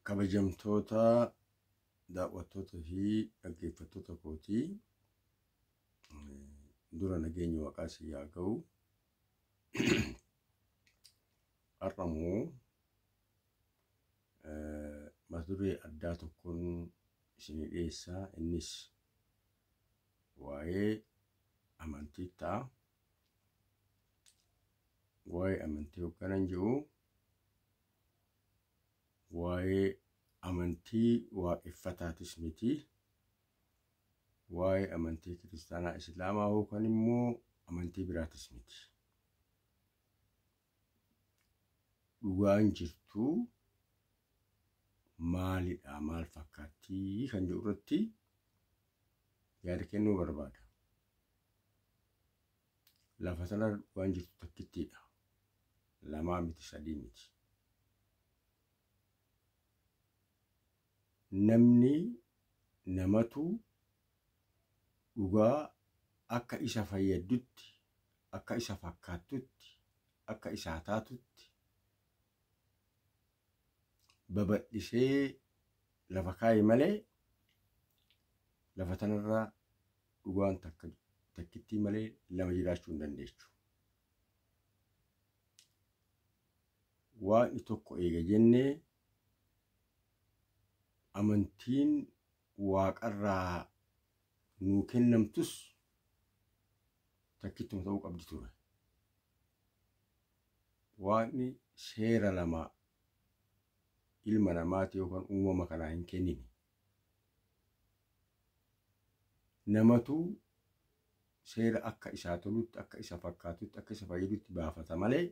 Kabajamtoota daawwattoota fi dhaggeeffattoota kootii, dura nageenya waaqaa si haa ga'u. Har'a immoo mata duree addaa tokkoon isinii dhiyeessaa. Innis waa'ee amantii ta'a. Waa'ee amantii hoogganan jiru, waa'ee amantii waaqeffataatis miti. Waa'ee amantii kiristaanaa, islaamaa yookaan immoo amantii biraatis miti. Dhugaan jirtu maalidha, maal fakkaattii kan jedhu irratti yaada kennuu barbaada. Lafa sanarra dhugaan jirtu takkittiidha. Lamaa miti, sadii miti. Namni namatu dhugaa akka isa fayyaddutti, akka isa fakkaattutti, akka isaa taatutti babal'isee lafa kaa'e malee, lafa tanarra dhugaan takka takkittii malee lama jiraachuu hin dandeechu. Waaqni tokko eega jennee, amantiin waaqarraa nuu kennamtus takkittuma ta'uu qabdi ture. Waaqni seera lama ilma namaati yookaan uumama kanaa hin kennine. Namatu seera akka isaa tolutti, akka isa fakkaatutti, akka isa fayyadutti baafata malee,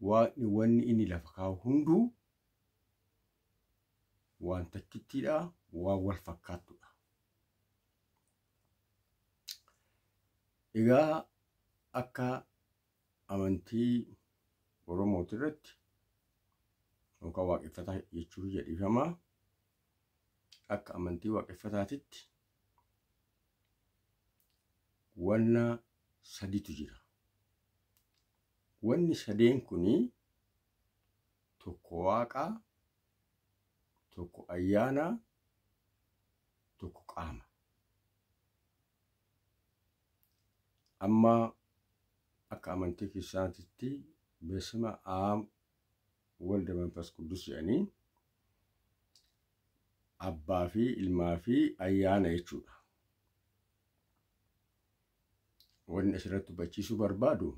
waaqni wanni inni lafa kaa'u hunduu waan takkittiidha, waan wal fakkaattudha. Egaa akka amantii Oromooti irratti yookaan waaqeffataa jechuu jedhifama. Akka amantii waaqeffataatitti wanna saditu jira. Wanni sadeen kuni tokko waaqa, tokko ayyaana, tokko qaama. Amma akka amantii kiristaanaatitti Besima Aab Walda Manfas Quddus jedhanii, abbaa fi ilmaa fi ayyaana jechuudha. Wanni asirratti hubachiisuu barbaadu,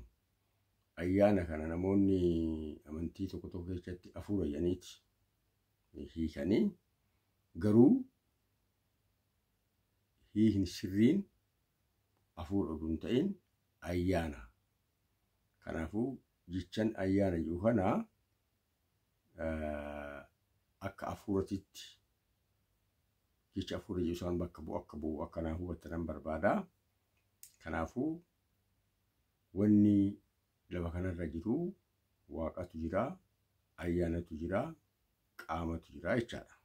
ayyaana kana namoonni amantii tokko tokko keessatti hafuura jedhaniiti hiikanii, garuu hiikni sirriin hafuura oduu hin ta'in ayyaana. Kanaafuu jechan ayyaana jedhu kana akka hafuuratitti, jecha hafuura jedhu isaan bakka bu'u akka bu'u akkanaa hubattanan barbaada. Kanaafuu wanni lafa kanarra jiru waaqatu jira, ayyaanatu jira, qaamatu jira jechaadha.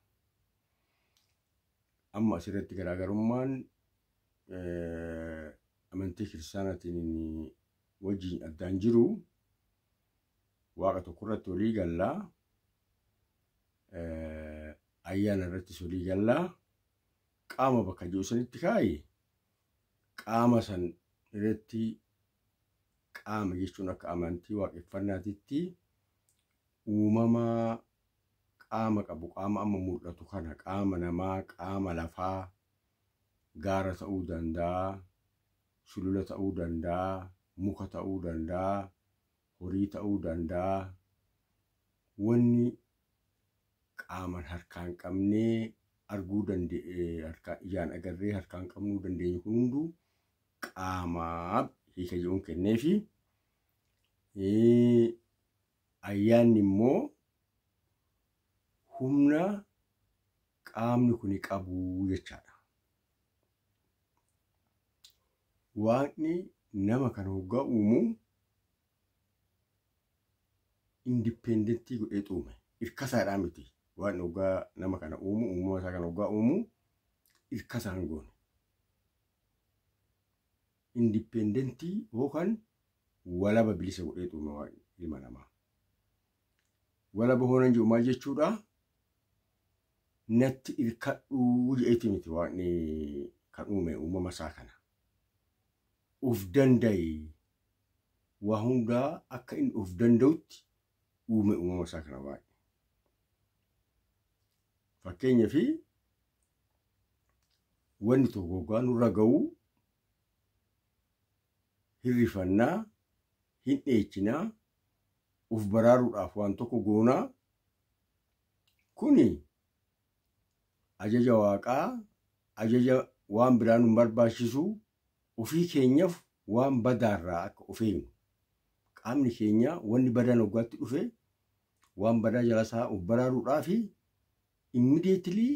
Amma asirratti garaagarummaan amantii kiristaanaatiin wajjin addaan jiru, waaqa tokko irratti walii gallaa, ayyaana irrattis walii gallaa, qaama bakka jiru sanitti kaa'i, qaama san irratti qaama jechuun akka amantii waaqeffannaatitti uumama qaama qabu, qaama amma mul'atu kana, qaama namaa, qaama lafaa, gaara ta'uu danda'a, sulula ta'uu danda'a, muka ta'uu danda'a, horii ta'uu danda'a. Wanni qaaman harkaan qabnee arguu dandeenye, harkaan ijaan agarree harkaan qabnuu dandeenyu kun hunduu qaamaa hiika jedhuun kenneefi. Ayyaanni immoo humna qaamni kuni qabu jechaadha. Waaqni nama kana hoggaa uumu independent godhee uume. Irkasaadhaa miti. Waaqni hoggaa nama kana uumu, uumama isaa kana hoggaa uumu, irkasaa hin goone. Independent yookaan walaba, bilisa godhee uume waaqni ilma namaa. Walaba hoonan jedhu maal jechuudha? Natti irkadhuu jedheeti miti Waaqni kan uume uumama isaa kana. Uf danda'i, waa hundaa akka inni uf danda'utti uume uumama isaa kana Waaqni. Fakkeenyaaf wanni tokko hoggaa nurra ga'u hirrifannaa, hin dheechinaa, uf baraaruudhaaf waan tokko goonaa. Kuni ajaja Waaqaa, ajaja waan biraa nu barbaachisu, ofii keenyaaf waan badaarraa akka of eegnu. Qaamni keenya wanni badaan hoggaatti dhufe waan badaa jala isaa of baraaruudhaaf immediately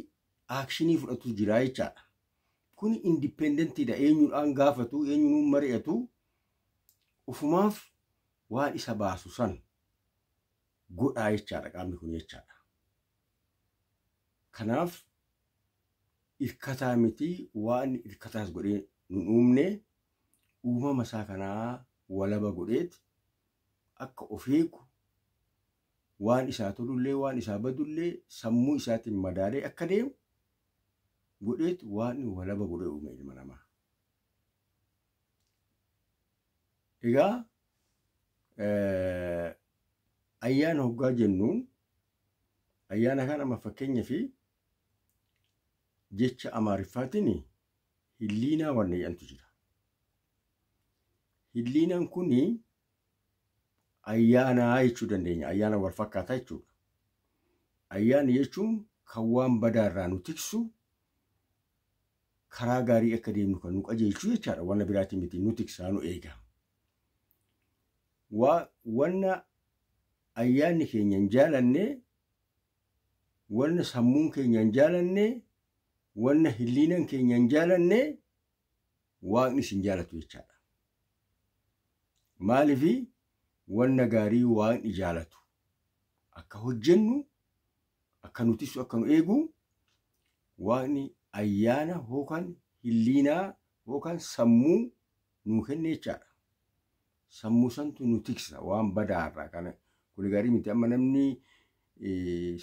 action fudhatu jira jechaadha. Kuni independentiidha. Eenyuudhaan gaafatu, eenyuun mari'atu, ofumaaf waan isa baasu san godhaa jechaadha qaamni kun jechaadha. Kanaaf irkataa miti, waan irkataas godhee nun uumne, uumama isaa kanaa walaba godheet akka of eegu, waan isaa tolullee waan isaa badullee sammuu isaatiin madaalee akka deemu godheet waan walaba godhee uume ilma namaa. Egaa ayyaana hoggaa jennuun ayyaana kana amma fakkeenyaa fi jecha Amaariffaatiin hilliinaa wanna jedhantu jira. Hilliinaan kuni ayyaanaa jechuu dandeenya. Ayyaana wal fakkaataa jechuudha. Ayyaana jechuun kan waan badaarraa nu tiksu, karaa gaarii akka deemnu kan nu qajeelchu jechaadha. Wanna biraatiin miti, nu tiksaa, nu eega. Wanna ayyaanni keenya hin jaalanne, wanna sammuun keenya hin jaalanne, wanna hilliinan keenya hin jaalanne, Waaqni isin jaalatu jechaadha. Maaliifi wanna gaarii Waaqni jaalatu akka hojjennu, akka nu tiksu, akka nu eegu, Waaqni ayyaana yookaan hilliinaa yookaan sammuu nuu kenne jechaadha. Sammuu santu nu tiksa waan badaarraa kana. Kuni gaarii miti. Amma namni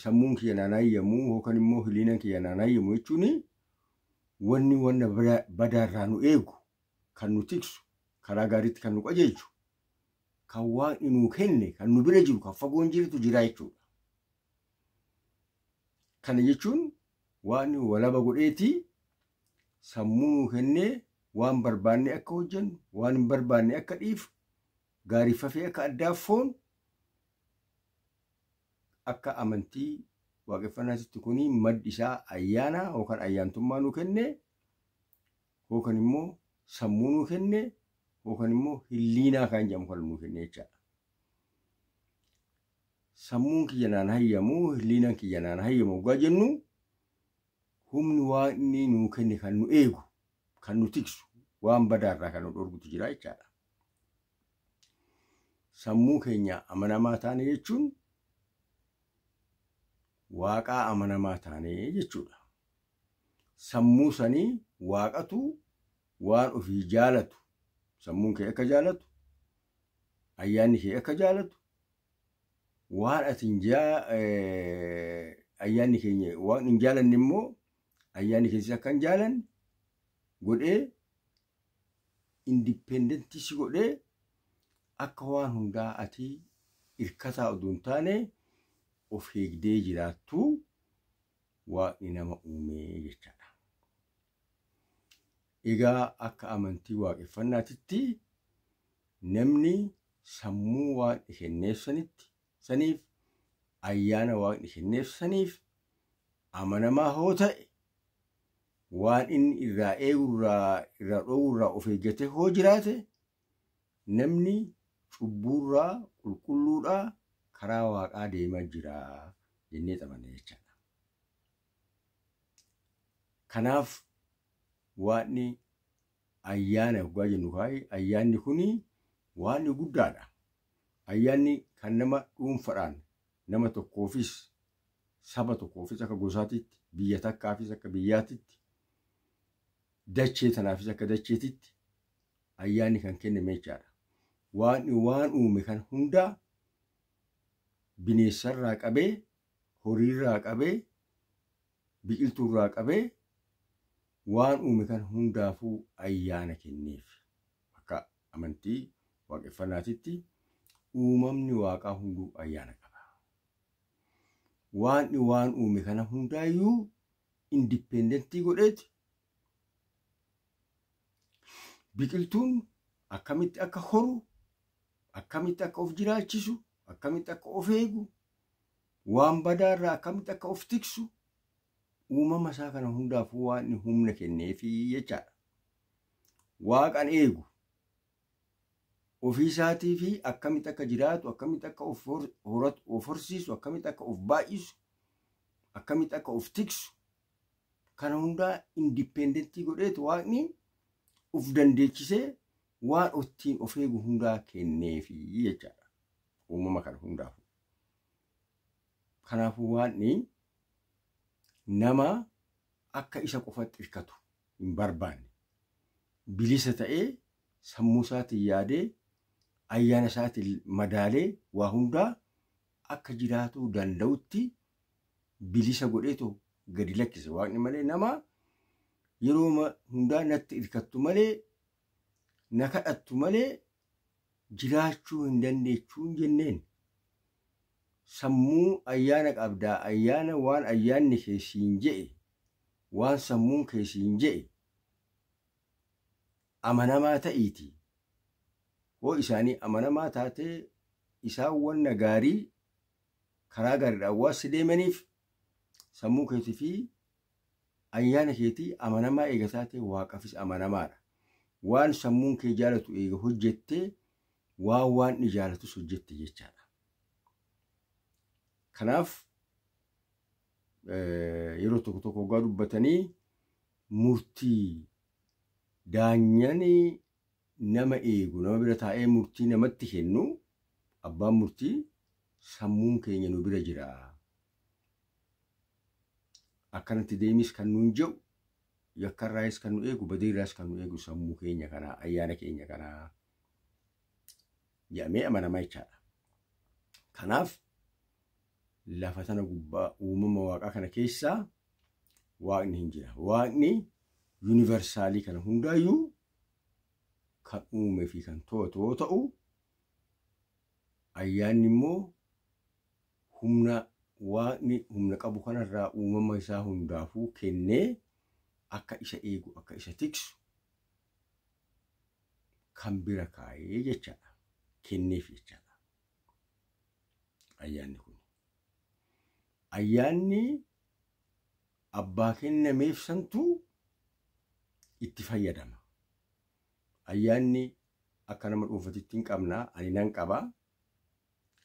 sammuun kiyya naan hayyamu yookaan immoo hilliinaan kiyya naan hayyamu jechuun wanni wanna badaarraa nu eegu, kan nu tiksu, karaa gaariitti kan nu qajeelchu, kan Waaqni nuu kenne, kan nu bira jiru, kan fagoon jirutu jira jechuudha. Kana jechuun Waaqni walaba godheetii sammuu nuu kennee waan barbaanne akka hojjennu, waan hin barbaanne akka dhiifnu, gaariifafee akka addaaf foon akka amantii waaqeffannaatti kuni maddi isaa ayyaana yookaan ayyaantummaa nuu kenne yookaan immoo sammuu nuu kenne yookaan immoo hilliinaa kan jedhamu kan nuu kenne jechaadha. Sammuun kiyya naan hayyamu, hilliinaan kiyya naan hayyamu hoggaa jennu, humni Waaqni nuu kenne kan nu eegu, kan nu tiksu, waan badaarraa kan nu dhorkutu jira jechaadha. Sammuu keenya amanamaa taane jechuun Waaqaa amanamaa taane jechuudha. Sammuu sanii Waaqatu waan ofii jaalatu, sammuun kee akka jaalatu, ayyaanni kee akka jaalatu, waan ati ayyaanni keenya waan hin jaalanne immoo ayyaanni keessi akka hin jaalanne godhee, independentii si godhee, akka waan hundaa ati hirkataa oduu hin taane of eegdee jiraattu Waaqni nama uumee jechaadha. Egaa akka amantii waaqeffannaatitti namni sammuu Waaqni kenneef sanitti saniif, ayyaana Waaqni kenneef saniif amanamaa hoo ta'e, waan inni irraa eegu irraa irraa dhoowwu irraa of eeggatee hoo jiraate, namni cubbuurraa qulqulluudhaa karaa Waaqaa deemaa jira jennee taphanna jechaadha. Kanaaf Waaqni ayyaana yoggaa jennu kaa'e, ayyaanni kuni waan guddaadha. Ayyaanni kan nama dhuunfaadhaan nama tokkoofis, saba tokkoofis akka gosaatitti, biyya takkaafis akka biyyaatitti, dachee tanaafis akka dacheetitti ayyaanni kan kenname jechaadha. Waaqni waan uume kan hundaa Bineensarraa qabee, horiirraa qabee, biqiltuurraa qabee waan uume kan hundaafuu ayyaana kenneef. Akka amantii waaqeffannaatitti uumamni waaqaa hunduu ayyaana qaba. Waaqni waan uume kana hundaayyuu independent godheeti. Biqiltuun akkamitti akka horu, akkamitti akka of jiraachisu, akkamitti akka of eegu, waan badaarraa akkamitti akka of tiksu, uumama isaa kana hundaafuu waan humna kenneefii jechaadha. Waaqan eegu ofii isaatii fi akkamitti akka jiraatu, akkamitti akka of horatu, of horsiisu, akkamitti akka of baay'isu, akkamitti akka of tiksu, kana hundaa independent godheetu waaqni of dandeechisee waan ittiin of eegu hundaa kenneefii jechaadha. Uumama kana hundaafuu. Kanaafuu waaqni nama akka isa qofatti hirkatu hin barbaanne. Bilisa ta'ee sammuu isaatiin yaadee ayyaana isaatiin madaalee waa hundaa akka jiraatuu danda'utti bilisa godheetu gadi lakkise waaqni malee nama yeroo hundaa natti hirkattu malee na kadhattu malee jiraachuu hin dandeechuu hin jenneen. Sammuu ayyaana qabdaa, ayyaana waan ayyaanni keessiin je'e, waan sammuun keessiin je'e amanamaa ta'iiti. Hoo isaanii amanamaa taatee isaan wanna gaarii karaa gaariidhaan waan si deemaniif sammuu keetii fi ayyaana keetii amanamaa eega taate waaqafis amanamaadha. Waan sammuun kee jaalatu eega hojjettee waan waan ni jaalatus hojjette jechaadha. Kanaaf yeroo tokko tokko hoggaa dubbatanii murtii daanyanii nama eegu, nama bira taa'ee murtii namatti kennu, abbaan murtii sammuun keenya nu bira jira. Akkanatti deemis kan nuun jedhu, yakkarraayis kan nu eegu, badiirraayis kan nu eegu sammuu keenya kanaa, ayyaana keenya kanaa jedhamee amanamaa jechaadha. Kanaaf lafa tana gubbaa uumama waaqaa kana keessaa waaqni hin jira. Waaqni universal kana hundaayyuu kan uume fi kan to'atu yoo ta'u, ayyaanni immoo humna waaqni humna qabu kanarraa uumama isaa hundaafuu kennee akka isa eegu, akka isa tiksu kan bira kaayee jechaadha. Kenneef jechaadha. Ayyaanni kun. Ayyaanni abbaa kennameef santuu itti fayyadama. Ayyaanni akka nama dhuunfatitti hin qabnaa, ani nan qabaa,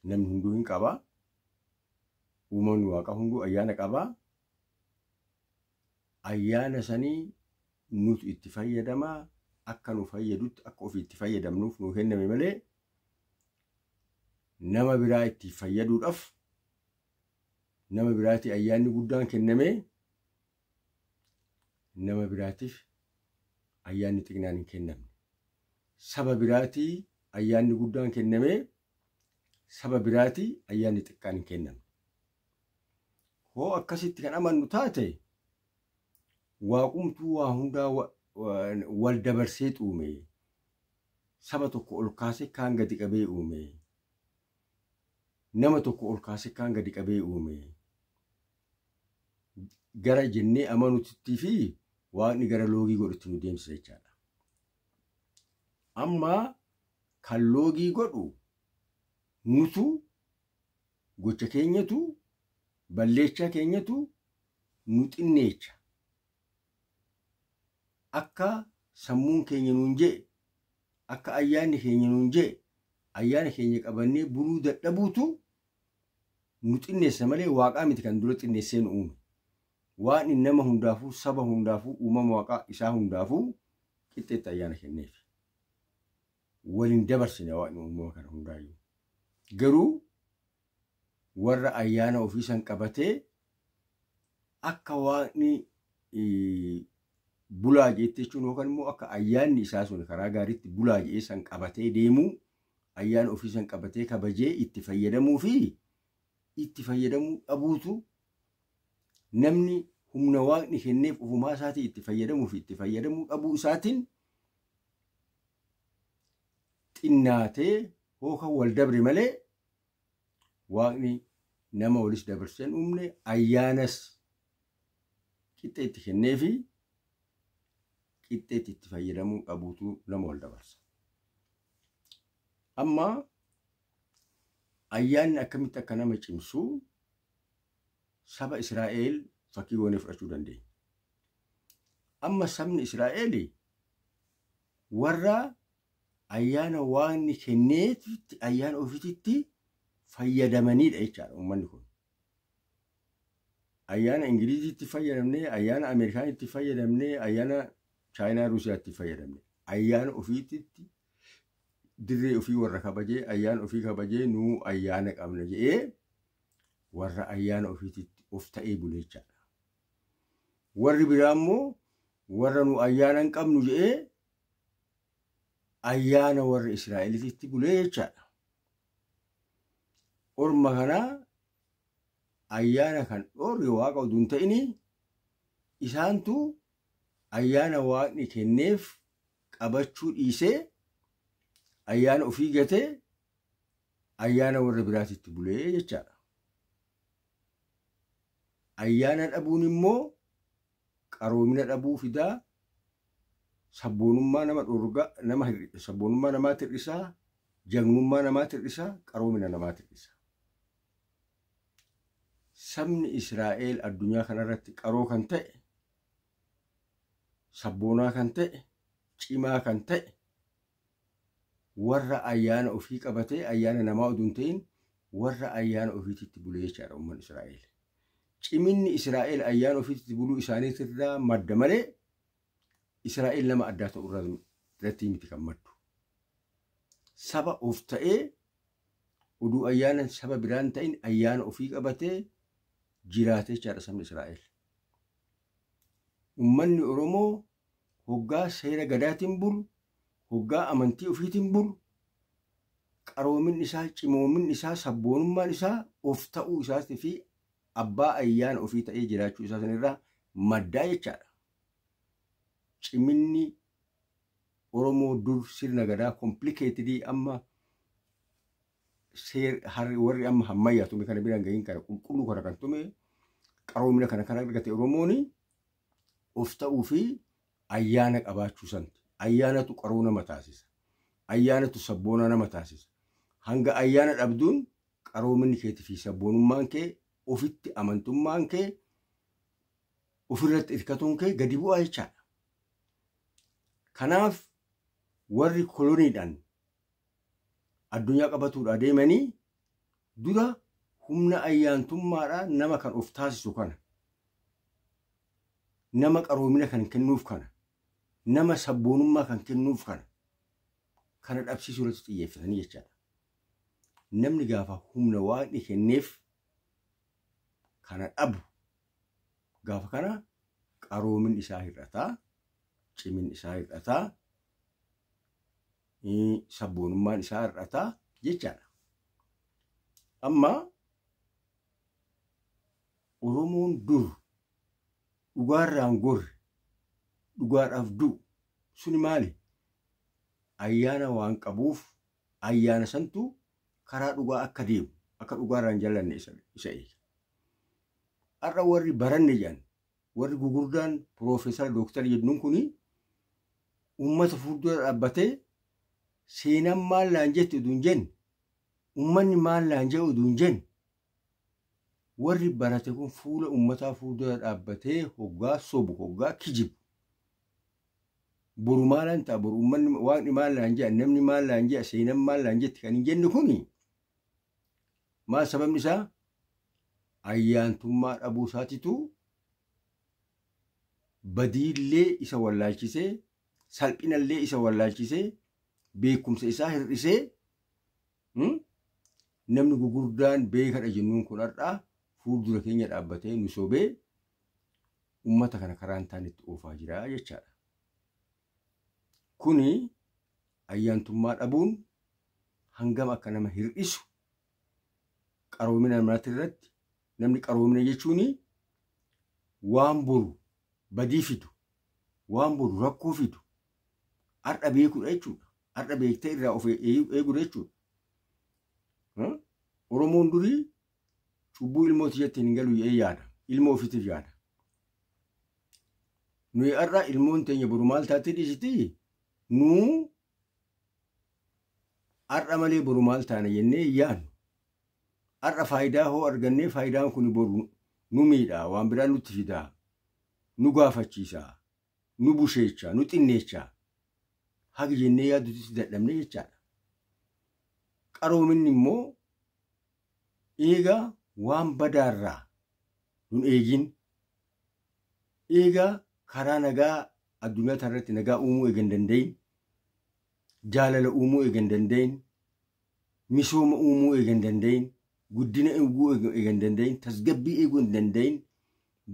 namni hunduu hin qabaa, uumamni waaqa hunduu ayyaana qabaa. Ayyaana sanii nutu itti fayyadamaa, akka nu fayyadutti akka ofii itti fayyadamnuuf nu kenname malee nama biraa itti fayyaduudhaaf nama biraati ayyaanni guddaan kenname nama biraatiif ayyaanni xiqqaan hin kennamne. Saba biraatii ayyaanni guddaan kenname saba biraatii ayyaanni xiqqaan hin kennamne. Hoo akkasitti kan amannu taate waaqumtuu waa hundaa wal dabarsee uume. Saba tokko ol kaasee kaan gadi qabee uume. Nama tokko ol kaasee kaan gadi qabee uume. Gara jennee amanuuttii fi waaqni gara loogii godhutti nu deemsisa jechaadha. Amma kan loogii godhu nutu gocha keenyatu balleechaa keenyatu nu xinneecha. Akka sammuun keenya nuun je'e, akka ayyaanni keenya nuun je'e, ayyaana keenya qabannee buluu dadhabuutu nu xinneessa malee waaqaa miti kan dura xinneessee nu uume. Waaqni nama hundaafuu, saba hundaafuu, uumama waaqaa isaa hundaafuu qixxeetti ayyaana kenneef. Waliin dabarsine waaqni uumama kana hundaayyuu. Garuu warra ayyaana ofii san qabatee akka waaqni bulaa jeetti jechuun yookaan immoo akka ayyaanni isaa sun karaa gaariitti bulaa jedhee san qabatee deemuu, ayyaana ofii san qabatee kabajee itti fayyadamuu fi itti fayyadamuu dhabuutu namni humna waaqni kenneef ofumaa isaatii itti fayyadamuu fi itti fayyadamuu dhabuu isaatiin xinnaatee hookan wal dabre malee waaqni nama walis dabarsee hin uumne ayyaanas qixxee itti kenneefi qixxeetti itti fayyadamuu dhabuutu nama wal dabarsa. Amma ayyaanni akkamitti akka nama cimsu saba Israa'el fakkii goonee fudhachuu dandeenya. Amma sabni Israa'el warra ayyaana waaqni kenneefitti ayyaana ofiitti fayyadamanidha jechaadha uummanni kun. Ayyaana Ingiliziitti fayyadamnee, ayyaana Ameerikaanitti fayyadamnee, ayyaana Chaayinaa Ruusiyaatti fayyadamne. Ayyaana ofiitti dirree ofii warra kabajee, ayyaana ofii kabajee nuu ayyaana qabna jedhee warra ayyaana ofiitti of ta'ee bule jechaadha. Warri biraa immoo warra nu ayyaana hin qabnu jedhee ayyaana warra Israa'elitti bulee jechaadha. Orma kanaa ayyaana kan dhoorge waaqa oduu hin ta'ini isaantu ayyaana waaqni kenneef qabachuu dhiisee ayyaana ofii gatee ayyaana warra biraatitti bulee jechaadha. Ayyaana dhabuun immoo qaroomina dhabuu fidaa, sabboonummaa nama dhorgaa, nama sabboonummaa namaatti hir'isaa, jagnummaa namaatti hir'isaa, qaroomina namaatti hir'isa. Sabni Israa'el addunyaa kanarratti qaroo kan ta'e, sabboonaa kan ta'e, cimaa kan ta'e, warra ayyaana ofii qabatee ayyaana namaa oduu hin ta'in warra ayyaana ofiitti bulee jechaadha uummanni Israa'el. Ciminni Israa'el ayyaana ofiitti buluu isaaniitirraa madda malee Israa'el nama addaa ta'uu irratti miti kan maddu. Saba of ta'ee oduu ayyaana saba biraan ta'in ayyaana ofii qabatee jiraate jechaadha sabni Israa'el. Uummanni Oromoo hoggaa seera gadaatiin bulu, hoggaa amantii ofiitiin bulu, qaroominni isaa, cimoominni isaa, sabboonummaan isaa of ta'uu isaatii fi abbaa ayyaana ofii ta'ee jiraachuu isaa sanirraa maddaa jechaadha. Ciminni Oromoo dur sirna gadaa complicated amma warri amma ammayyaa tume kana biraan gahiin kana qulqulluu kana kan tume qaroomina kana kan argate Oromooni of ta'uu fi ayyaana qabaachuu santi. Ayyaanatu qaroo nama taasisa. Ayyaanatu sabboonaa nama taasisa. Hanga ayyaana dhabduun qaroominni keetii fi sabboonummaan kee ofitti amantummaan kee ofirratti hirkatuun kee gadi bu'aa jechaadha. Kanaaf warri koloniidhaan addunyaa qabatuudha deemanii dura humna ayyaantummaadhaan nama kan of taasisu kana, nama qaroomina kan kennuuf kana, nama sabboonummaa kan kennuuf kana, kana dhabsiisuu irratti xiyyeeffatanii jechaadha. Namni gaafa humna waaqni kenneef kana dhabu gaafa kana qaroomin isaa hir'ataa, cimin isaa hir'ataa, sabboonummaan isaa hir'ataa jechaadha. Amma Oromoon dur dhugaarraan gorre dhugaadhaaf du'u suni maali? Ayyaana waan qabuuf ayyaana santu karaa dhugaa akka deemu akka dhugaarraan jallanne isa eega. Har'a warri baranne jedhan warri gugurdaan piroofeesar dooktar jennuun kuni uummata fuuldura dhaabbatee seenaan maal laan jette oduu hin jenne, uummanni maal laan jedhu oduu hin jenne, warri barate kun fuula uummataa fuuldura dhaabbatee hoggaa sobu, hoggaa kijibu. Boru maalaan ta'a, boru uummanni waaqni maal laan jedha, namni maal laan jedha, seenaan maal laan jette kan hin jenne kuni maal sababni isaa? Ayyaantummaa dhabuu isaatitu badiillee isa wallaalchisee, salphinallee isa wallaalchisee, beekumsa isaa hir'isee namni gugurdaan beekadha jennuun kun har'aa fuuldura keenya dhaabbatee nu sobee uummata kana karaa hin taanetti oofaa jira jechaadha. Kuni ayyaantummaa dhabuun hangam akka nama hir'isu, Qaroomina namaatti irratti namni qaroomina jechuun waan boru badii fidu, waan boru rakkoo fidu har'a beekuudha jechuudha. Har'a beektee irraa of eeguudha jechuudha. Oromoon durii cubbuu ilmoo tiyyatti hin galu jedhee yaada. Ilmoo ofiitiif yaada. Nuyi har'a ilmoon teenya boru maal taatee dhiisiti? Nuu har'a malee boru maal taana jennee yaadnu. Har'a faayidaa hoo argannee faayidaan kun boru nu miidha, waan biraa nutti fidaa, nu gaafachiisa, nu busheecha, nu xinneecha. Haga jennee yaaddutti dadhabne jechaadha. Qaroominni immoo eega waan badaarraa nun eegin, eega karaa nagaa addunyaa tanarratti nagaa uumuu eega hin danda'in, jaalala uumuu eega hin danda'in, misooma uumuu eega hin danda'in, guddina eeguu eega hin danda'in, tasgabbii eeguu hin danda'in,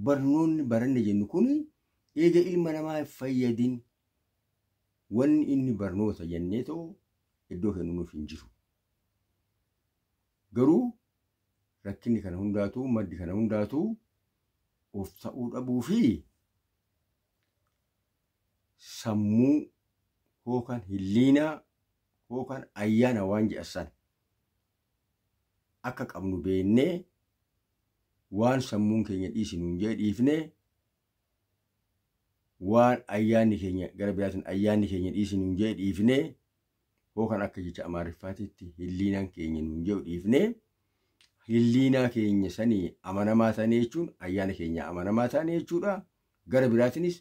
barnoonni baranne jennu kun eega ilma namaa hin fayyadin wanni inni barnoota jennee ta'u iddoo kennu nuuf hin jiru. Garuu rakkinni kana hundaatu, maddi kana hundaatu of ta'uu dhabuu fi sammuu yookaan hilliinaa yookaan ayyaana waan jedhan akka qabnu beennee waan sammuun keenya dhiisinu hin dhiifnee waan ayyaanni keenya gara biraatiin ayyaanni keenya dhiisinu hin dhiifnee yookaan akka jecha Amaariffaatitti hilliinaan keenya nuun jedhu dhiifnee hilliinaa keenya sanii amanamaa taane jechuun ayyaana keenya amanamaa taane jechuudha. Gara biraatiinis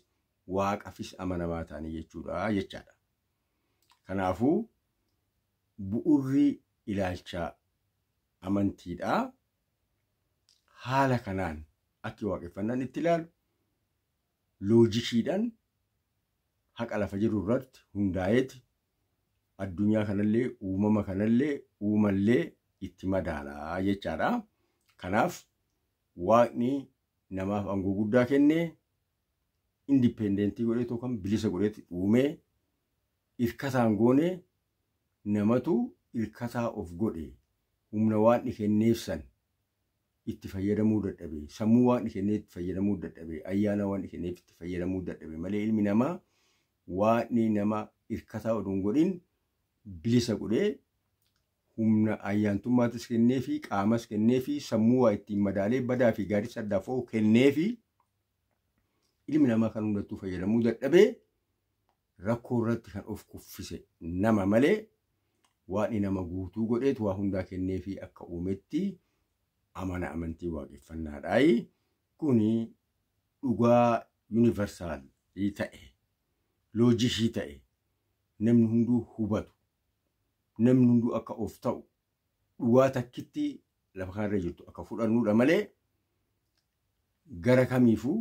waaqafis amanamaa taane jechuudha jechaadha. Kanaafuu bu'urri ilaalcha amantiidhaa haala kanaan akki waaqeffannaan itti ilaalu loojikiidhaan haqa lafa jiru irratti hundaa'eeti addunyaa kanallee uumama kanallee uumallee itti madaalaa jechaadha. Kanaaf waaqni namaaf aangoo guddaa kennee indipendentii godhee yookaan bilisa godheeti uumee hirkataan goone namatu hirkataa of godhe humna waaqni kenneef san itti fayyadamuu dadhabe, sammuu waaqni kenneef itti fayyadamuu dadhabe, ayyaana waaqni kenneef itti fayyadamuu dadhabe malee ilmi namaa waaqni nama hirkataa oduu hin godhin bilisa godhee humna ayyaantummaatis kenneefi qaamas kenneefi sammuu waa ittiin madaalee badaa fi gaarii saddaaf oolu kenneefi ilmi namaa kan hundattuu fayyadamuu dadhabee rakkoo irratti kan of kuffise nama malee waaqni nama guutuu godheetu waa hundaa kenneefi akka uumetti amana amantii waaqeffannaadhaayi. Kuni dhugaa yuuniversaalii ta'e, loojikii ta'e, namni hunduu hubatu, namni hunduu akka of ta'u, dhugaa takkitti lafa kanarra jirtu akka fudhannuudha malee gara kamiifuu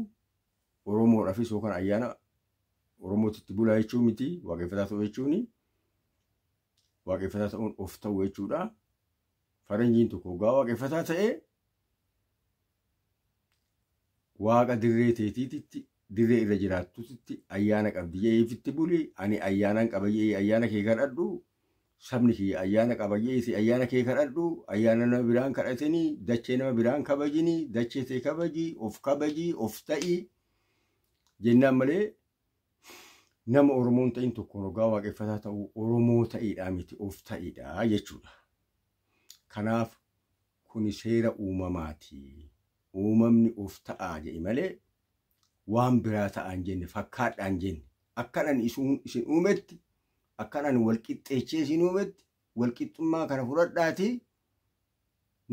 Oromoodhaafis yookaan ayyaana Oromootitti bulaa jechuu miti, waaqeffataa ta'uu jechuuni. Waaqeffataa ta'uun of ta'u jechuudha. Faranjiin tokko hoggaa waaqeffataa ta'ee waaqa dirree teetiititti dirree irra jiraattutti ayyaana qabdi jedhee buli, ani ayyaanaan qaba jedhee ayyaana kee kadhadhu, sabni kiyya ayyaana qaba jedhee ayyaana kee kadhadhu, ayyaana nama biraan kadhatinii, dachee nama biraan kabajinii, dachee tee kabajii, of kabajii, of ta'ii jennaan malee nama Oromoon ta'in tokkoon hoggaa waaqeffataa ta'uu Oromoo ta'iidhaa miti, of ta'iidha jechuudha. Kanaaf kuni seera uumamaati. Uumamni of ta'aa jedhi malee waan biraa ta'aan jenne, fakkaadhaan jenne, akkan ani isin uumetti, akkan ani wal qixxeechee isin uumetti walqixxummaa kana fudhadhaati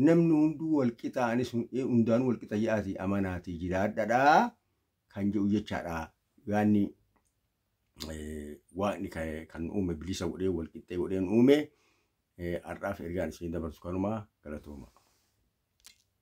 namni hunduu walqixa anis hundaanuu walqixa jedhaati amanaatii jiraadhadhaa kan jedhu jechaadha. Yaanni waaqni kan uume bilisa godhee walqixxee godheen uume har'aaf ergaan isin dabarsu kanuma galatooma.